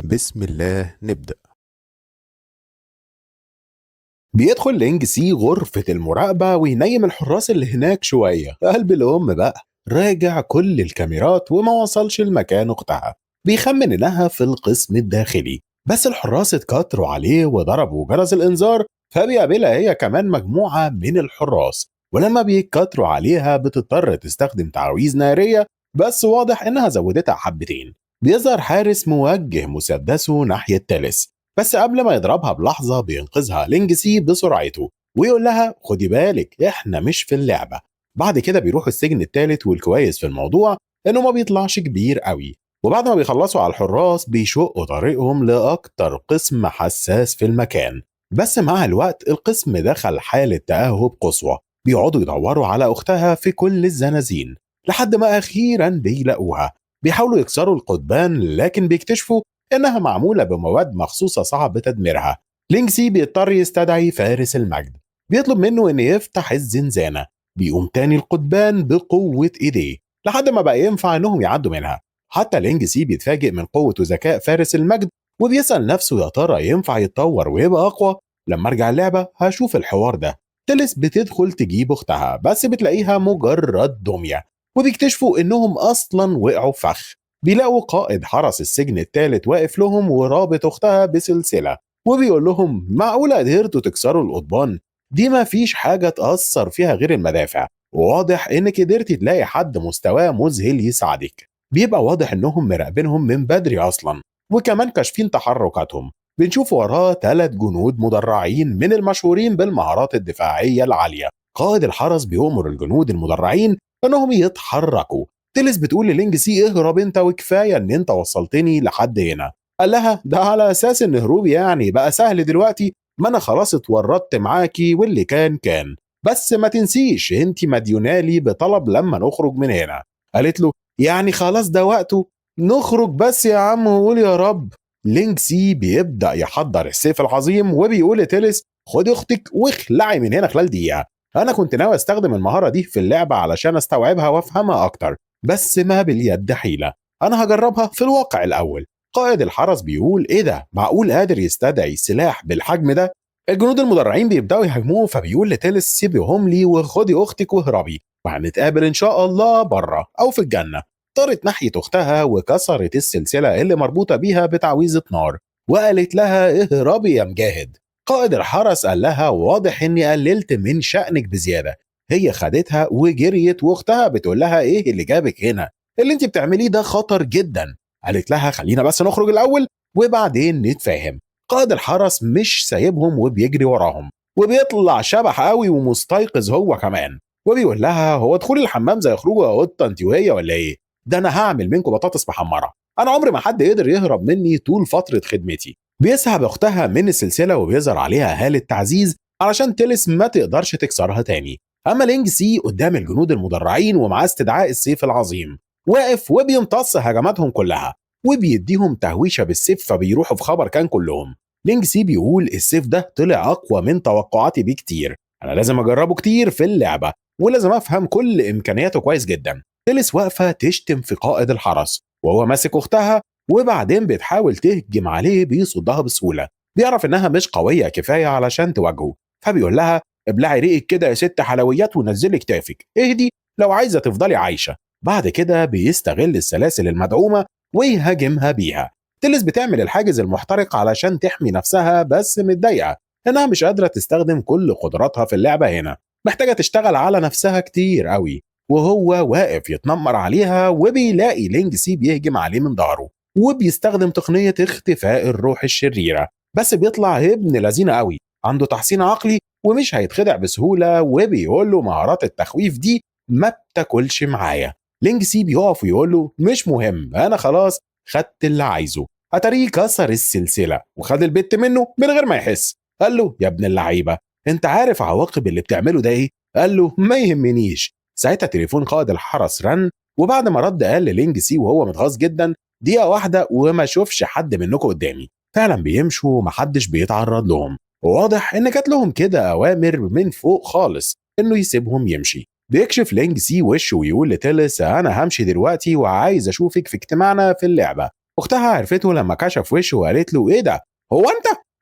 بسم الله نبدأ. بيدخل لينج سي غرفة المراقبة وينيم الحراس اللي هناك شوية. قلب الأم بقى راجع كل الكاميرات وما وصلش لمكان أختها، بيخمن إنها في القسم الداخلي، بس الحراس اتكتروا عليه وضربوا جرس الإنذار، فبيقابلها هي كمان مجموعة من الحراس، ولما بيتكتروا عليها بتضطر تستخدم تعاويذ نارية، بس واضح إنها زودتها حبتين. بيظهر حارس موجه مسدسه ناحية تالس، بس قبل ما يضربها بلحظة بينقذها لينج سي بسرعته ويقول لها خدي بالك احنا مش في اللعبة. بعد كده بيروحوا السجن الثالث، والكويس في الموضوع انه ما بيطلعش كبير قوي، وبعد ما بيخلصوا على الحراس بيشقوا طريقهم لأكتر قسم حساس في المكان، بس مع الوقت القسم دخل حالة تأهب قصوى. بيقعدوا يدوروا على أختها في كل الزنازين لحد ما أخيرا بيلاقوها. بيحاولوا يكسروا القضبان لكن بيكتشفوا إنها معمولة بمواد مخصوصة صعب تدميرها. لينج سي بيضطر يستدعي فارس المجد، بيطلب منه إن يفتح الزنزانة. بيقوم تاني القضبان بقوة إيديه لحد ما بقى ينفع إنهم يعدوا منها. حتى لينج سي بيتفاجئ من قوة وذكاء فارس المجد، وبيسأل نفسه يا ترى ينفع يتطور ويبقى أقوى؟ لما أرجع اللعبة هشوف الحوار ده. تلس بتدخل تجيب أختها، بس بتلاقيها مجرد دمية، وبيكتشفوا إنهم أصلا وقعوا في فخ. بيلاقوا قائد حرس السجن الثالث واقف لهم ورابط أختها بسلسلة، وبيقول لهم معقولة قدرتوا تكسروا القضبان؟ دي ما فيش حاجة تأثر فيها غير المدافع، وواضح إنك قدرتي تلاقي حد مستواه مذهل يساعدك. بيبقى واضح إنهم مراقبينهم من بدري أصلا، وكمان كاشفين تحركاتهم. بنشوف وراه 3 جنود مدرعين من المشهورين بالمهارات الدفاعية العالية. قائد الحرس بيؤمر الجنود المدرعين إنهم يتحركوا. تلس بتقول للينج سي اهرب انت وكفايه ان انت وصلتني لحد هنا. قال لها ده على اساس ان هروبي يعني بقى سهل دلوقتي، ما انا خلاص اتورطت معاكي واللي كان كان، بس ما تنسيش انت مديونالي بطلب لما نخرج من هنا. قالت له يعني خلاص ده وقته نخرج بس يا عم وقول يا رب. لينج سي بيبدا يحضر السيف العظيم وبيقول لتلس خدي اختك واخلعي من هنا خلال دقيقه. انا كنت ناوي استخدم المهاره دي في اللعبه علشان استوعبها وافهمها اكتر، بس ما باليد حيلة، أنا هجربها في الواقع الأول. قائد الحرس بيقول إيه ده؟ معقول قادر يستدعي سلاح بالحجم ده؟ الجنود المدرعين بيبدأوا يهاجموه، فبيقول لتلس سيبيهم لي وخدي أختك واهربي، وهنتقابل إن شاء الله بره أو في الجنة. طارت ناحية أختها وكسرت السلسلة اللي مربوطة بيها بتعويذة نار، وقالت لها اهربي يا مجاهد. قائد الحرس قال لها واضح إني قللت من شأنك بزيادة. هي خدتها وجريت، واختها بتقول لها ايه اللي جابك هنا؟ اللي انت بتعمليه ده خطر جدا. قالت لها خلينا بس نخرج الاول وبعدين نتفاهم. قائد الحرس مش سايبهم وبيجري وراهم، وبيطلع شبح قوي ومستيقظ هو كمان، وبيقول لها هو دخول الحمام زي خروجه يا قطه انت وهي ولا ايه؟ ده انا هعمل منكم بطاطس محمره، انا عمري ما حد قدر يهرب مني طول فتره خدمتي. بيسحب اختها من السلسله وبيظهر عليها هاله تعزيز علشان تلس ما تقدرش تكسرها تاني. اما لينج سي قدام الجنود المدرعين ومعاه استدعاء السيف العظيم، واقف وبيمتص هجماتهم كلها وبيديهم تهويشه بالسيف، فبيروحوا في خبر كان كلهم. لينج سي بيقول السيف ده طلع اقوى من توقعاتي بكتير، انا لازم اجربه كتير في اللعبه ولازم افهم كل امكانياته كويس جدا. تلس واقفه تشتم في قائد الحرس وهو ماسك اختها، وبعدين بتحاول تهجم عليه بيصدها بسهوله. بيعرف انها مش قويه كفايه علشان تواجهه، فبيقول لها ابلعي ريقك كده يا ست حلويات ونزلي كتافك، اهدي لو عايزه تفضلي عايشه. بعد كده بيستغل السلاسل المدعومه ويهاجمها بيها. تلس بتعمل الحاجز المحترق علشان تحمي نفسها، بس متضايقه انها مش قادره تستخدم كل قدراتها في اللعبه هنا، محتاجه تشتغل على نفسها كتير قوي. وهو واقف يتنمر عليها وبيلاقي لينج سي بيهجم عليه من ظهره، وبيستخدم تقنيه اختفاء الروح الشريره، بس بيطلع ابن لذينه قوي، عنده تحسين عقلي ومش هيتخدع بسهولة، وبيقول له مهارات التخويف دي ما بتاكلش معايا. لينج سي بيقف ويقول له مش مهم، انا خلاص خدت اللي عايزه. اتاريه كسر السلسلة وخد البت منه من غير ما يحس. قال له يا ابن اللعيبة انت عارف عواقب اللي بتعمله ده ايه؟ قال له ما يهمنيش. ساعتها تليفون قائد الحرس رن، وبعد ما رد قال للينج سي وهو متغاظ جدا دقيقة واحدة وما اشوفش حد منكم قدامي. فعلا بيمشوا ومحدش بيتعرض لهم، وواضح ان جات لهم كده اوامر من فوق خالص انه يسيبهم يمشي. بيكشف لينج سي وشه ويقول لتيلس انا همشي دلوقتي وعايز اشوفك في اجتماعنا في اللعبه. اختها عرفته لما كشف وشه وقالت له ايه ده، هو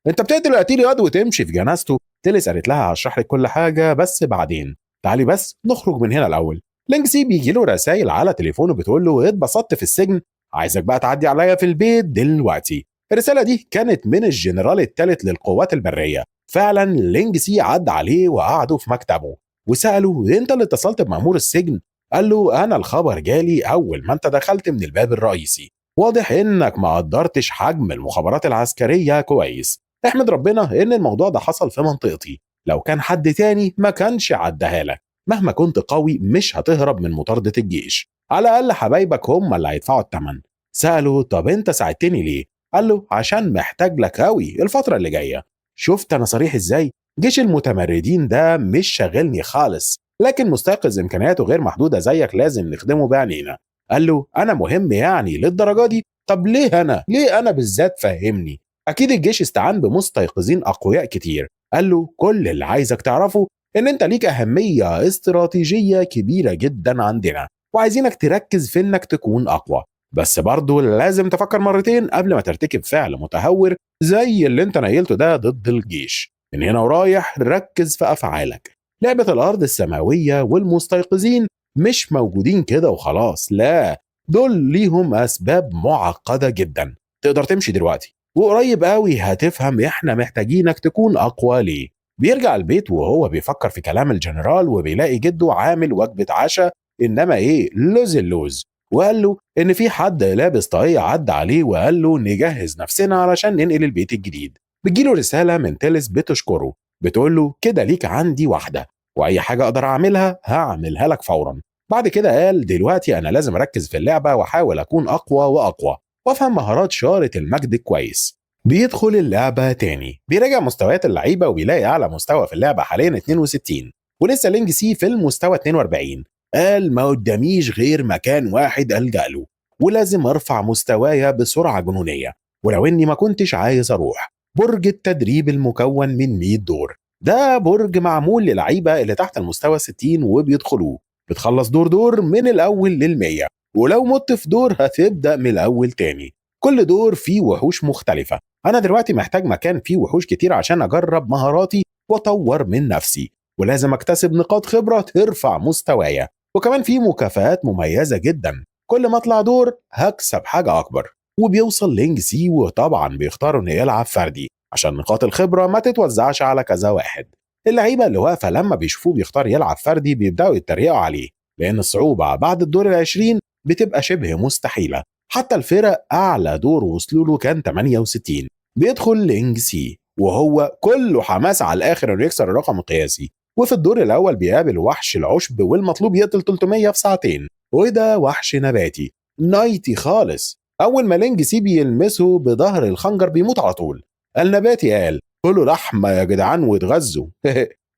انت بتقتل قتيل ياض وتمشي في جنازته؟ تيلس قالت لها هشرح لك كل حاجة بس بعدين، تعالي بس نخرج من هنا الاول. لينجسي بيجي له رسائل على تليفونه بتقول له اتبسطت في السجن، عايزك بقى تعدي عليا في البيت دلوقتي. الرسالة دي كانت من الجنرال الثالث للقوات البرية. فعلا لينجسي عدى عليه وقعدوا في مكتبه وساله انت اللي اتصلت بمأمور السجن؟ قال له انا الخبر جالي اول ما انت دخلت من الباب الرئيسي، واضح انك ما قدرتش حجم المخابرات العسكرية كويس، احمد ربنا ان الموضوع ده حصل في منطقتي، لو كان حد تاني ما كانش عدها لك، مهما كنت قوي مش هتهرب من مطاردة الجيش، على الاقل حبايبك هم اللي هيدفعوا الثمن. ساله طب انت ساعدتني ليه؟ قال له عشان محتاج لك قوي الفترة اللي جاية. شفت انا صريح ازاي؟ جيش المتمردين ده مش شاغلني خالص، لكن مستيقظ امكانياته غير محدودة زيك لازم نخدمه بعينينا. قال له انا مهم يعني للدرجة دي؟ طب ليه انا؟ ليه انا بالذات؟ فهمني. اكيد الجيش استعان بمستيقظين اقوياء كتير. قال له كل اللي عايزك تعرفه ان انت ليك اهمية استراتيجية كبيرة جدا عندنا، وعايزينك تركز في انك تكون اقوى، بس برضه لازم تفكر مرتين قبل ما ترتكب فعل متهور زي اللي انت نيلته ده ضد الجيش. من هنا ورايح ركز في افعالك. لعبه الارض السماوية والمستيقظين مش موجودين كده وخلاص، لا، دول ليهم اسباب معقدة جدا. تقدر تمشي دلوقتي وقريب قوي هتفهم احنا محتاجينك تكون اقوى ليه. بيرجع البيت وهو بيفكر في كلام الجنرال، وبيلاقي جده عامل وجبة عشاء انما ايه، لوز اللوز، وقال له ان في حد لابس طاقية عدى عليه وقال له نجهز نفسنا علشان ننقل البيت الجديد. بتجيله رسالة من تيلس بتشكره، بتقول له كده ليك عندي واحدة، واي حاجة اقدر اعملها هعملها لك فورا. بعد كده قال دلوقتي انا لازم اركز في اللعبة واحاول اكون اقوى واقوى وافهم مهارات شارة المجد كويس. بيدخل اللعبة تاني، بيراجع مستويات اللعيبة وبيلاقي اعلى مستوى في اللعبة حاليا 62، ولسه لينج سي في المستوى 42. قال ما قداميش غير مكان واحد ألجأ له، ولازم ارفع مستوايا بسرعة جنونيه، ولو اني ما كنتش عايز اروح برج التدريب المكون من 100 دور. ده برج معمول للعيبة اللي تحت المستوى 60 وبيدخلوه، بتخلص دور دور من الاول لل100، ولو مت في دور هتبدا من الاول تاني. كل دور فيه وحوش مختلفة. انا دلوقتي محتاج مكان فيه وحوش كتير عشان اجرب مهاراتي واطور من نفسي، ولازم اكتسب نقاط خبره ترفع مستوايا، وكمان في مكافآت مميزة جدا، كل ما اطلع دور هكسب حاجة اكبر. وبيوصل لينج سي وطبعا بيختار انه يلعب فردي عشان نقاط الخبرة ما تتوزعش على كذا واحد. اللعيبة اللي واقفة لما بيشوفوه بيختار يلعب فردي بيبداوا يتريقوا عليه، لان الصعوبة بعد الدور ال20 بتبقى شبه مستحيلة. حتى الفرق اعلى دور وصلوا له كان 68. بيدخل لينج سي وهو كله حماس على الاخر انه يكسر الرقم القياسي، وفي الدور الاول بيقابل وحش العشب والمطلوب يقتل 300 في ساعتين، وده وحش نباتي نايتي خالص. اول ما لينج سي بيلمسه بظهر الخنجر بيموت على طول. النباتي قال كله لحمه يا جدعان واتغذوا.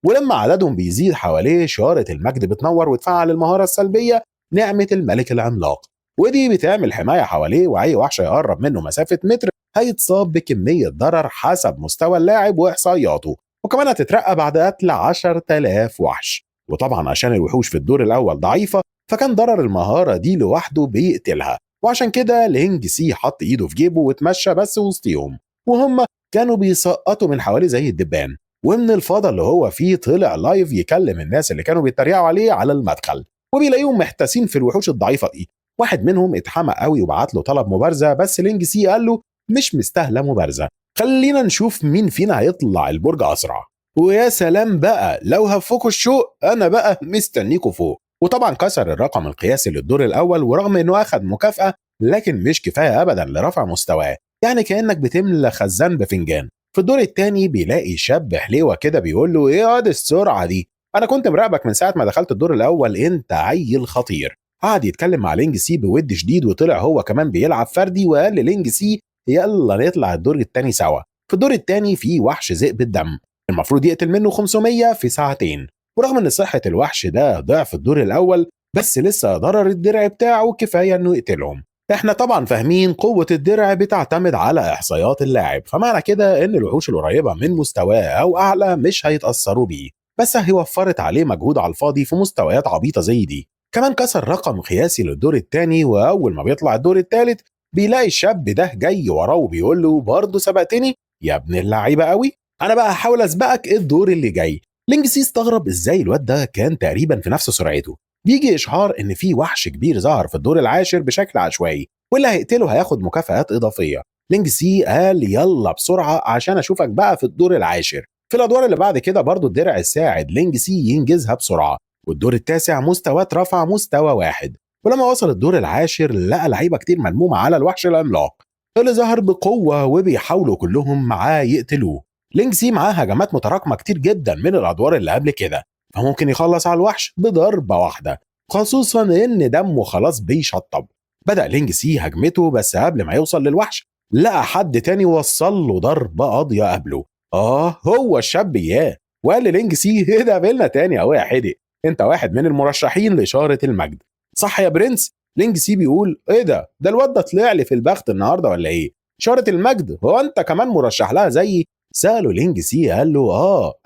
ولما عددهم بيزيد حواليه شارة المجد بتنور وتفعل المهارة السلبية نعمه الملك العملاق، ودي بتعمل حماية حواليه، واي وحش يقرب منه مسافة متر هيتصاب بكمية ضرر حسب مستوى اللاعب واحصائياته، وكمان هتترقى بعد قتل 10,000 وحش. وطبعا عشان الوحوش في الدور الاول ضعيفة فكان ضرر المهارة دي لوحده بيقتلها، وعشان كده لينج سي حط ايده في جيبه واتمشى بس وسطيهم، وهم كانوا بيسقطوا من حواليه زي الدبان. ومن الفضا اللي هو فيه طلع live يكلم الناس اللي كانوا بيتريقوا عليه على المدخل، وبيلاقيهم محتاسين في الوحوش الضعيفة دي. واحد منهم اتحمق قوي وبعت له طلب مبارزه، بس لينج سي قال له مش مستاهلة مبارزه، خلينا نشوف مين فينا هيطلع البرج اسرع، ويا سلام بقى لو هفكوا الشوق انا بقى مستنيكوا فوق. وطبعا كسر الرقم القياسي للدور الاول، ورغم انه اخذ مكافاة لكن مش كفاية ابدا لرفع مستواه، يعني كانك بتملى خزان بفنجان. في الدور الثاني بيلاقي شاب حليوه كده بيقول له ايه هاد السرعة دي، انا كنت مراقبك من ساعة ما دخلت الدور الاول، انت عيل خطير. قعد يتكلم مع لينج سي بود شديد، وطلع هو كمان بيلعب فردي، وقال للينج سي يلا نطلع الدور الثاني سوا. في الدور الثاني في وحش ذئب الدم المفروض يقتل منه 500 في ساعتين، ورغم ان صحة الوحش ده ضعف الدور الاول بس لسه ضرر الدرع بتاعه كفاية انه يقتلهم. احنا طبعا فاهمين قوة الدرع بتعتمد على احصائيات اللاعب، فمعنى كده ان الوحوش القريبة من مستواه او اعلى مش هيتاثروا بيه، بس هي وفرت عليه مجهود على الفاضي في مستويات عبيطه زي دي. كمان كسر رقم قياسي للدور الثاني، واول ما بيطلع الدور الثالث بيلاقي الشاب ده جاي وراه وبيقول له برضه سبقتني يا ابن اللعيبة قوي، انا بقى هحاول اسبقك الدور اللي جاي. لينجسي استغرب ازاي الواد ده كان تقريبا في نفس سرعته. بيجي اشعار ان في وحش كبير ظهر في الدور العاشر بشكل عشوائي، واللي هيقتله هياخد مكافآت اضافية. لينجسي قال يلا بسرعة عشان اشوفك بقى في الدور العاشر. في الادوار اللي بعد كده برضو الدرع ساعد لينجسي ينجزها بسرعة، والدور التاسع مستواه اترفع مستوى واحد. ولما وصل الدور العاشر لقى لعيبة كتير ملمومه على الوحش العملاق اللي ظهر بقوة، وبيحاولوا كلهم معاه يقتلوه. لينجسي معاه هجمات متراكمه كتير جدا من الادوار اللي قبل كده، فممكن يخلص على الوحش بضربه واحدة، خصوصا ان دمه خلاص بيشطب. بدأ لينجسي هجمته، بس قبل ما يوصل للوحش لقى حد تاني وصل له ضربه قاضيه قبله. هو الشاب اياه، وقال للينجسي ايه ده قابلنا تاني اهو يا حدق، انت واحد من المرشحين لإشارة المجد صح يا برنس؟ لينجسي بيقول ايه ده الواد ده طلع لي في البخت النهارده ولا ايه؟ إشارة المجد هو انت كمان مرشح لها زيي؟ سأله لينجسي قال له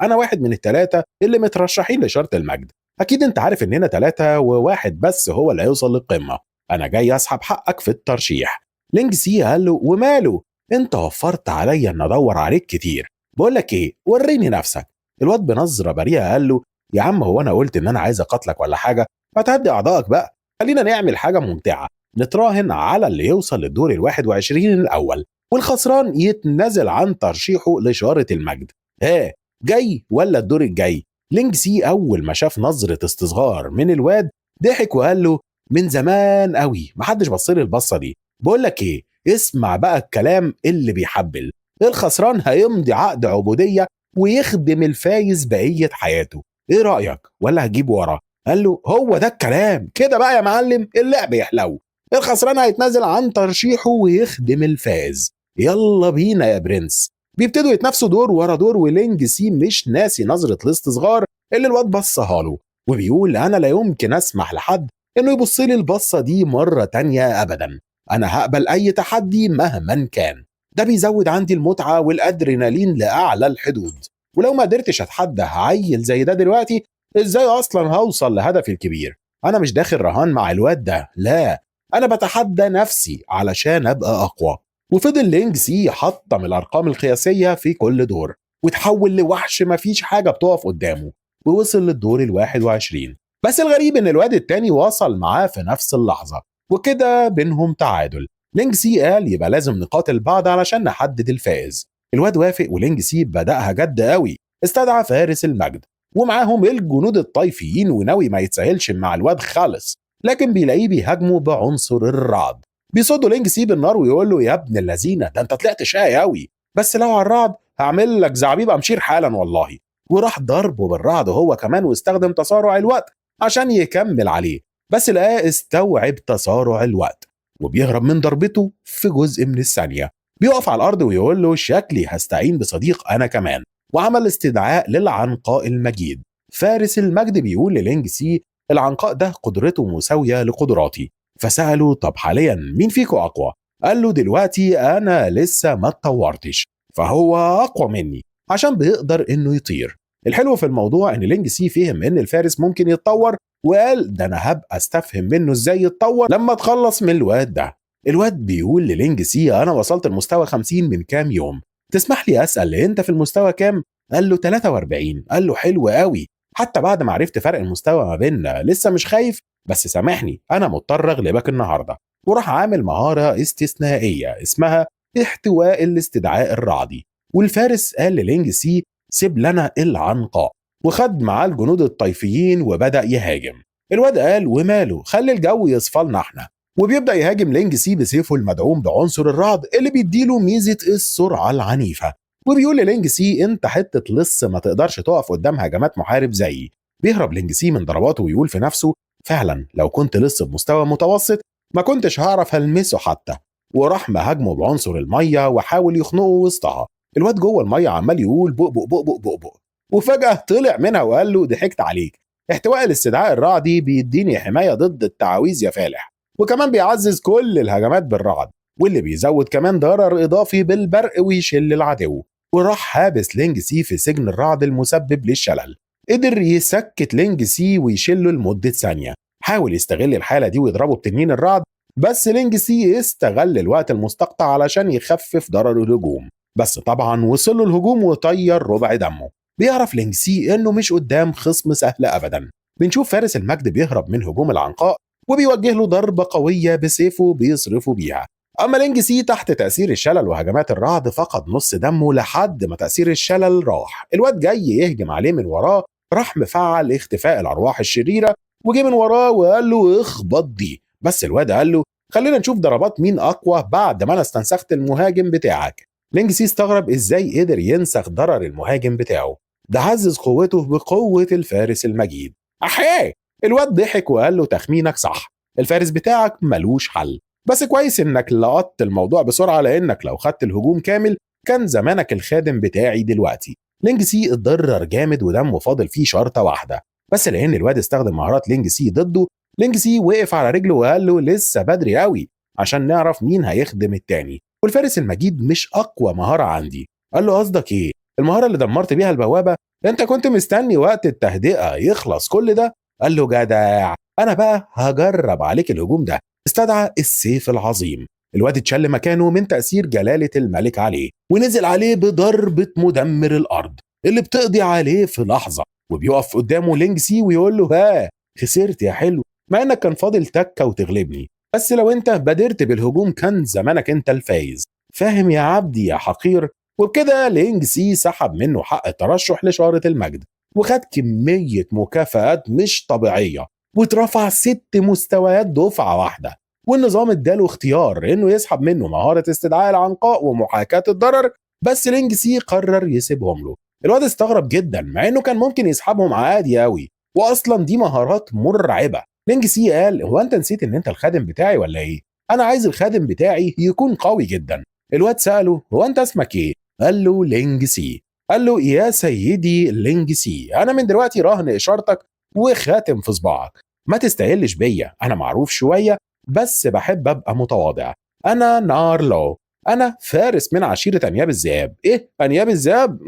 انا واحد من الثلاثة اللي مترشحين لإشارة المجد، اكيد انت عارف اننا 3 وواحد بس هو اللي هيوصل للقمة، انا جاي اسحب حقك في الترشيح. لينجسي قال له وماله، انت وفرت عليا ان ادور عليك كتير، بقول لك ايه وريني نفسك. الواد بنظرة بريئة قال له يا عم هو انا قلت ان انا عايز اقتلك ولا حاجة؟ ما تهدي اعضائك بقى، خلينا نعمل حاجة ممتعة، نتراهن على اللي يوصل للدور ال21 الاول، والخسران يتنازل عن ترشيحه لإشارة المجد. ها جاي ولا الدور الجاي؟ لينجسي اول ما شاف نظرة استصغار من الواد ضحك وقال له من زمان قوي محدش بص لي البصة دي، بقول لك ايه اسمع بقى الكلام اللي بيحبل، الخسران هيمضي عقد عبودية ويخدم الفايز بقية حياته، ايه رأيك ولا هجيب ورا؟ قال له هو ده الكلام كده بقى يا معلم، اللعب يحلو، الخسران هيتنازل عن ترشيحه ويخدم الفائز، يلا بينا يا برنس. بيبتدوا يتنافسوا دور ورا دور، ولينجسي مش ناسي نظرة الاستصغار اللي الواد بصها له، وبيقول انا لا يمكن اسمح لحد انه يبص لي البصة دي مرة تانية ابدا، انا هقبل اي تحدي مهما كان، ده بيزود عندي المتعة والادرينالين لاعلى الحدود، ولو ما قدرتش اتحدى عيل زي ده دلوقتي ازاي اصلا هوصل لهدفي الكبير؟ انا مش داخل رهان مع الواد ده، لا انا بتحدى نفسي علشان ابقى اقوى. وفضل لينجسي يحطم الارقام القياسية في كل دور، وتحول لوحش مفيش حاجة بتقف قدامه، ووصل للدور ال21. بس الغريب ان الواد التاني وصل معاه في نفس اللحظة، وكده بينهم تعادل. لينجسي قال يبقى لازم نقاتل بعض علشان نحدد الفائز. الواد وافق، ولينجسي بدأها جد قوي، استدعى فارس المجد ومعاهم الجنود الطيفيين، وناوي ما يتسهلش مع الواد خالص، لكن بيلاقيه بيهاجمه بعنصر الرعد. بيصده لينجسي بالنار ويقول له يا ابن اللذينه ده انت طلعت شقي قوي، بس لو على الرعد هعمل لك زعبيب امشير حالا والله. وراح ضربه بالرعد هو كمان، واستخدم تسارع الوقت عشان يكمل عليه، بس لقاه استوعب تسارع الوقت وبيهرب من ضربته في جزء من الثانية. بيقف على الارض ويقول له شكلي هستعين بصديق انا كمان، وعمل استدعاء للعنقاء المجيد. فارس المجد بيقول للينجسي العنقاء ده قدرته مساوية لقدراتي، فسأله طب حاليا مين فيكو اقوى؟ قال له دلوقتي انا لسه ما اتطورتش، فهو اقوى مني عشان بيقدر انه يطير. الحلو في الموضوع ان لينجسي فهم ان الفارس ممكن يتطور، وقال ده انا هبقى استفهم منه ازاي يتطور لما اتخلص من الواد ده. الواد بيقول للينجسي انا وصلت المستوى 50 من كام يوم، تسمح لي اسال انت في المستوى كام؟ قال له 43. قال له حلو قوي، حتى بعد ما عرفت فرق المستوى ما بيننا لسه مش خايف، بس سامحني انا مضطر اغلبك النهارده. وراح عامل مهارة استثنائية اسمها احتواء الاستدعاء الرعدي. والفارس قال للينجسي سيب لنا العنقاء، وخد معاه الجنود الطيفيين وبدأ يهاجم. الواد قال وماله، خلي الجو يصفلنا احنا. وبيبدأ يهاجم لينجسي بسيفه المدعوم بعنصر الرعد اللي بيديله ميزة السرعة العنيفة، وبيقول للينجسي انت حتة لص ما تقدرش تقف قدام هجمات محارب زيي. بيهرب لينجسي من ضرباته ويقول في نفسه فعلا لو كنت لص بمستوى متوسط ما كنتش هعرف المسه حتى. وراح مهاجمه بعنصر المية وحاول يخنقه وسطها. الواد جوه المية عمال يقول بق بق بق بق بق بق، وفجأة طلع منها وقال له ضحكت عليك، احتواء الاستدعاء الرعدي بيديني حماية ضد التعاويذ يا فالح، وكمان بيعزز كل الهجمات بالرعد، واللي بيزود كمان ضرر اضافي بالبرق ويشل العدو. وراح حابس لينجسي في سجن الرعد المسبب للشلل. قدر يسكت لينجسي ويشله لمدة ثانية. حاول يستغل الحالة دي ويضربه بتنين الرعد، بس لينج سي استغل الوقت المستقطع علشان يخفف ضرر الهجوم، بس طبعا وصل له الهجوم وطير ربع دمه. بيعرف لينج سي انه مش قدام خصم سهل ابدا. بنشوف فارس المجد بيهرب من هجوم العنقاء وبيوجه له ضربة قوية بسيفه بيصرفه بيها. اما لينج سي تحت تأثير الشلل وهجمات الرعد فقد نص دمه لحد ما تأثير الشلل راح. الواد جاي يهجم عليه من وراه، راح مفعل اختفاء الارواح الشريرة وجه من وراه وقال له اخبط دي، بس الواد قال له خلينا نشوف ضربات مين اقوى بعد ما انا استنسخت المهاجم بتاعك. لينج سي استغرب ازاي قدر ينسخ ضرر المهاجم بتاعه، ده عزز قوته بقوة الفارس المجيد. احياه الواد ضحك وقال له تخمينك صح، الفارس بتاعك ملوش حل، بس كويس انك لقطت الموضوع بسرعة لانك لو خدت الهجوم كامل كان زمانك الخادم بتاعي دلوقتي. لينج سي اتضرر جامد ودمه فاضل فيه شرطة واحدة، بس لان الواد استخدم مهارات لينج سي ضده، لينج سي وقف على رجله وقال له لسه بدري قوي عشان نعرف مين هيخدم التاني، والفارس المجيد مش اقوى مهارة عندي. قال له قصدك ايه؟ المهارة اللي دمرت بيها البوابة؟ انت كنت مستني وقت التهدئة يخلص كل ده؟ قال له جدع، انا بقى هجرب عليك الهجوم ده. استدعى السيف العظيم، الواد اتشل مكانه من تأثير جلالة الملك عليه، ونزل عليه بضربة مدمر الأرض اللي بتقضي عليه في لحظة. وبيقف قدامه لينج سي ويقول له ها خسرت يا حلو، مع انك كان فاضل تكة وتغلبني، بس لو انت بادرت بالهجوم كان زمانك انت الفايز، فاهم يا عبدي يا حقير؟ وبكده لينج سي سحب منه حق الترشح لشارة المجد، وخد كمية مكافآت مش طبيعية، واترفع 6 مستويات دفعة واحدة. والنظام اداله اختيار انه يسحب منه مهارة استدعاء العنقاء ومحاكاة الضرر، بس لينج سي قرر يسيبهم له. الواد استغرب جدا مع انه كان ممكن يسحبهم عادي قوي، واصلا دي مهارات مرعبة. لينج سي قال هو انت نسيت ان انت الخادم بتاعي ولا ايه؟ انا عايز الخادم بتاعي يكون قوي جدا. الواد سأله هو انت اسمك ايه؟ قال له لينج سي. قال له يا سيدي لينج سي، انا من دلوقتي رهن اشارتك وخاتم في صباعك، ما تستقلش بيا، انا معروف شوية بس بحب ابقى متواضع، انا نارلو، انا فارس من عشيرة انياب الذئاب. ايه انياب الذئاب؟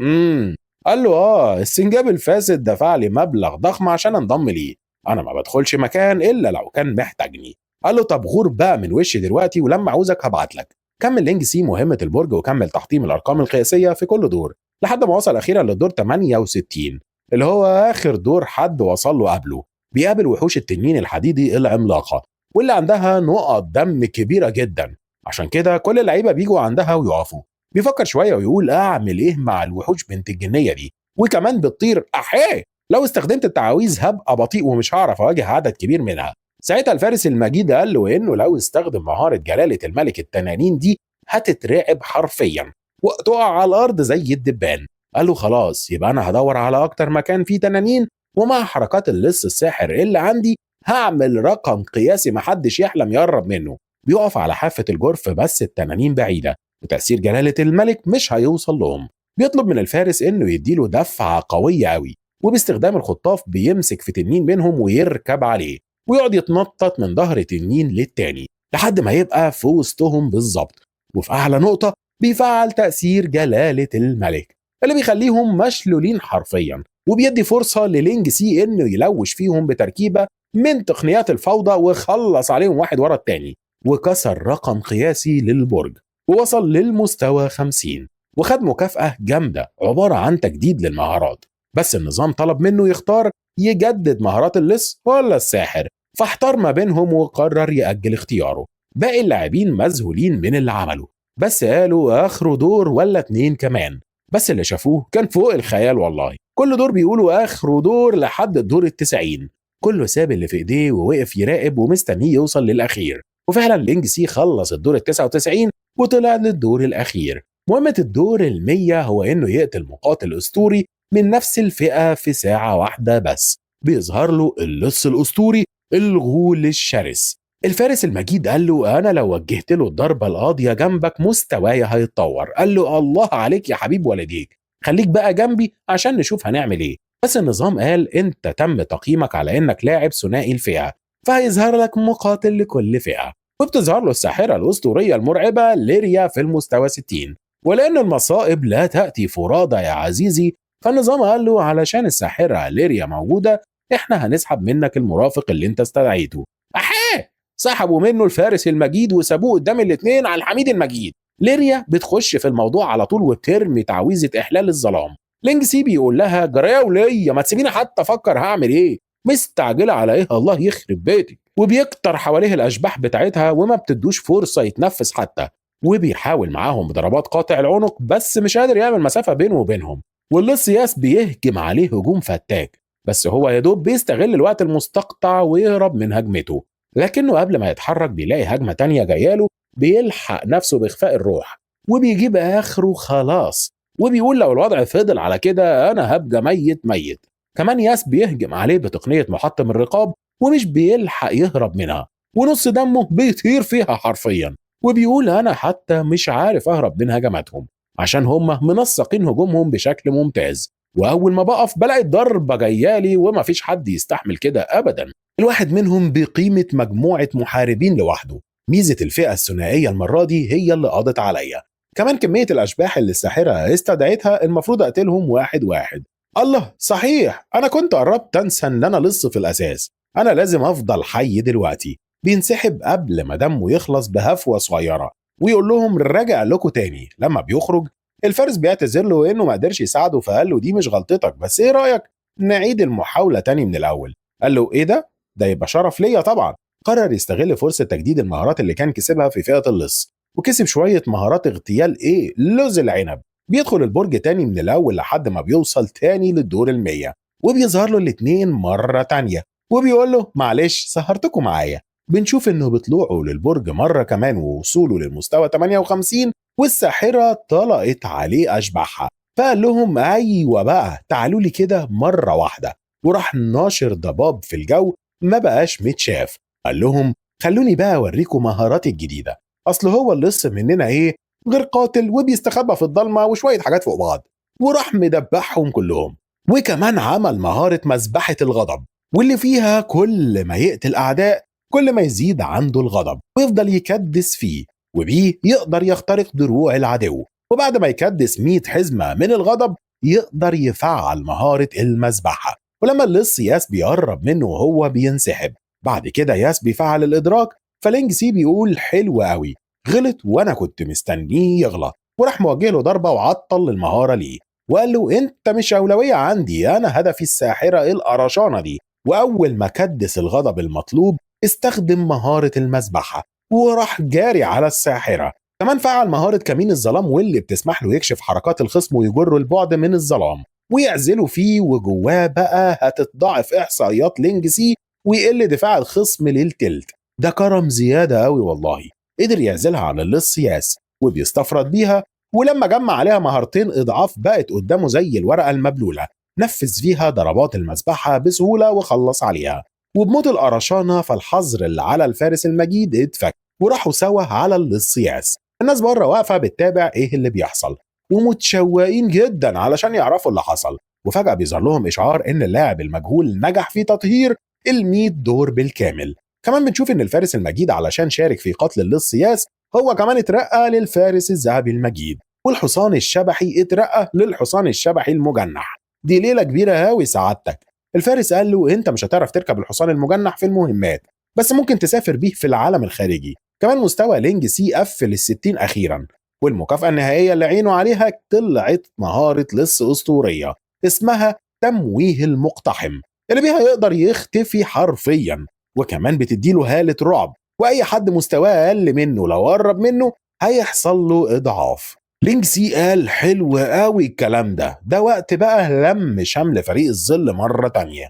قال له السنجاب الفاسد دفع لي مبلغ ضخم عشان انضم ليه، انا ما بدخلش مكان الا لو كان محتاجني. قال له طب غور بقى من وشي دلوقتي، ولما عاوزك هبعت لك. كمل لينج سي مهمة البرج وكمل تحطيم الارقام القياسية في كل دور لحد ما وصل اخيرا للدور 68 اللي هو اخر دور حد وصل له قبله. بيقابل وحوش التنين الحديدي العملاقة واللي عندها نقط دم كبيرة جدا، عشان كده كل اللعيبة بيجوا عندها ويقفوا. بيفكر شوية ويقول اعمل ايه مع الوحوش بنت الجنية دي، وكمان بتطير، احيه لو استخدمت التعاويذ هبقى بطيء ومش هعرف اواجه عدد كبير منها. ساعتها الفارس المجيد قال له انه لو استخدم مهارة جلالة الملك التنانين دي هتترعب حرفيا وتقع على الارض زي الدبان. قال له خلاص يبقى انا هدور على اكتر مكان فيه تنانين، ومع حركات اللص الساحر اللي عندي هعمل رقم قياسي محدش يحلم يقرب منه. بيقف على حافة الجرف بس التنانين بعيدة وتأثير جلالة الملك مش هيوصل لهم. بيطلب من الفارس انه يديله دفعة قوية قوي، وباستخدام الخطاف بيمسك في تنين منهم ويركب عليه ويقعد يتنطط من ظهر تنين للتاني لحد ما يبقى في وسطهم بالظبط. وفي أعلى نقطة بيفعل تأثير جلالة الملك اللي بيخليهم مشلولين حرفيا، وبيدي فرصة للينج سي انه يلوش فيهم بتركيبة من تقنيات الفوضى وخلص عليهم واحد ورا التاني، وكسر رقم قياسي للبرج ووصل للمستوى 50 وخد مكافأة جامدة عبارة عن تجديد للمهارات. بس النظام طلب منه يختار يجدد مهارات اللص ولا الساحر، فاحتار ما بينهم وقرر يأجل اختياره. باقي اللاعبين مذهولين من اللي عمله، بس قالوا اخره دور ولا 2 كمان، بس اللي شافوه كان فوق الخيال والله. كل دور بيقولوا اخره دور لحد الدور 90، كله ساب اللي في ايديه ووقف يراقب ومستنيه يوصل للاخير. وفعلا لينج سي خلص الدور 99 وطلع للدور الاخير. مهمة الدور 100 هو انه يقتل مقاتل اسطوري من نفس الفئة في ساعة واحدة بس. بيظهر له اللص الاسطوري الغول الشرس. الفارس المجيد قال له انا لو وجهت له الضربة القاضية جنبك مستواي هيتطور. قال له الله عليك يا حبيب والديك، خليك بقى جنبي عشان نشوف هنعمل ايه. بس النظام قال انت تم تقييمك على انك لاعب ثنائي الفئة، فهيظهر لك مقاتل لكل فئة. وبتظهر له الساحرة الأسطورية المرعبة ليريا في المستوى 60. ولأن المصائب لا تأتي فرادى يا عزيزي، فالنظام قال له علشان الساحرة ليريا موجودة احنا هنسحب منك المرافق اللي انت استدعيته. أحيه! سحبوا منه الفارس المجيد وسابوه قدام الاثنين على الحميد المجيد. ليريا بتخش في الموضوع على طول وبترمي تعويذه احلال الظلام. لينجسي بيقول لها جريا وليا، ما تسيبيني حتى افكر هعمل ايه، مستعجلة على ايه، الله يخرب بيتك. وبيكتر حواليه الاشباح بتاعتها وما بتدوش فرصة يتنفس حتى، وبيحاول معاهم بضربات قاطع العنق بس مش قادر يعمل مسافة بينه وبينهم. واللص ياس بيهجم عليه هجوم فتاك، بس هو يا دوب بيستغل الوقت المستقطع ويهرب من هجمته. لكنه قبل ما يتحرك بيلاقي هجمة تانية جاياله، بيلحق نفسه باخفاء الروح وبيجيب اخره خلاص، وبيقول لو الوضع فضل على كده انا هبقى ميت ميت. كمان ياس بيهجم عليه بتقنية محطم الرقاب ومش بيلحق يهرب منها، ونص دمه بيطير فيها حرفيا، وبيقول انا حتى مش عارف اهرب من هجماتهم عشان هم منسقين هجومهم بشكل ممتاز، واول ما بقف بلاقي الضربة جايالي ومفيش حد يستحمل كده ابدا. الواحد منهم بقيمة مجموعة محاربين لوحده. ميزة الفئة الثنائية المرة دي هي اللي قضت عليا. كمان كمية الاشباح اللي الساحرة استدعتها المفروض اقتلهم واحد واحد. الله صحيح، انا كنت قربت انسى ان انا لص في الاساس، انا لازم افضل حي دلوقتي. بينسحب قبل ما دمه يخلص بهفوه صغيرة ويقول لهم راجع لكم تاني. لما بيخرج الفارس بيعتذر له انه ما قدرش يساعده، فقال له دي مش غلطتك، بس ايه رايك نعيد المحاولة تاني من الاول؟ قال له ايه ده؟ ده يبقى شرف ليا طبعا. قرر يستغل فرصة تجديد المهارات اللي كان كسبها في فئة اللص، وكسب شوية مهارات اغتيال ايه لوز العنب. بيدخل البرج تاني من الاول لحد ما بيوصل تاني للدور 100، وبيظهر له الاتنين مرة تانية وبيقول له معلش سهرتكم معايا. بنشوف انه بطلوعه للبرج مرة كمان ووصوله للمستوى 58 والساحره طلقت عليه اشباحها، فقال لهم ايوه بقى تعالوا لي كده مرة واحدة، وراح ناشر ضباب في الجو ما بقاش متشاف. قال لهم خلوني بقى اوريكم مهاراتي الجديدة، اصل هو اللص مننا ايه غير قاتل وبيستخبى في الضلمة وشوية حاجات فوق بعض، وراح مدبحهم كلهم. وكمان عمل مهارة مذبحه الغضب، واللي فيها كل ما يقتل اعداء كل ما يزيد عنده الغضب ويفضل يكدس فيه، وبيه يقدر يخترق دروع العدو. وبعد ما يكدس 100 حزمة من الغضب يقدر يفعل مهارة المذبحة. ولما اللص ياس بيقرب منه وهو بينسحب، بعد كده ياس بيفعل الإدراك، فلينج سي بيقول حلو قوي غلط وانا كنت مستنيه يغلط، وراح موجه له ضربة وعطل المهارة ليه، وقال له انت مش أولوية عندي، انا هدفي الساحرة القرشانة دي. وأول ما كدس الغضب المطلوب استخدم مهارة المذبحة وراح جاري على الساحرة. كمان فعل مهارة كمين الظلام، واللي بتسمح له يكشف حركات الخصم ويجره البعد من الظلام ويعزله فيه، وجواه بقى هتتضاعف إحصائيات لينج سي ويقل دفاع الخصم للتلت. ده كرم زيادة قوي والله. قدر يعزلها عن اللص ياس وبيستفرد بيها، ولما جمع عليها مهارتين إضعاف بقت قدامه زي الورقة المبلولة، نفذ فيها ضربات المذبحة بسهولة وخلص عليها. وبموت القرشانة فالحظر اللي على الفارس المجيد اتفك، وراحوا سوا على اللصياس. الناس بره واقفة بتتابع ايه اللي بيحصل ومتشوقين جدا علشان يعرفوا اللي حصل. وفجأة بيظهر لهم إشعار إن اللاعب المجهول نجح في تطهير 100 دور بالكامل. كمان بنشوف إن الفارس المجيد علشان شارك في قتل اللصياس هو كمان اترقى للفارس الذهبي المجيد، والحصان الشبحي اترقى للحصان الشبحي المجنح. دي ليلة كبيرة هاوي سعادتك. الفارس قال له انت مش هتعرف تركب الحصان المجنح في المهمات، بس ممكن تسافر بيه في العالم الخارجي. كمان مستوى لينج سي قفل 60 اخيرا، والمكافأة النهائية اللي عينه عليها طلعت مهارة لص اسطورية اسمها تمويه المقتحم، اللي بيها يقدر يختفي حرفيا، وكمان بتديله هالة رعب، واي حد مستواه اقل منه لو قرب منه هيحصل له اضعاف. لينج سي قال حلو قوي الكلام ده، ده وقت بقى لم شمل فريق الظل مرة تانية.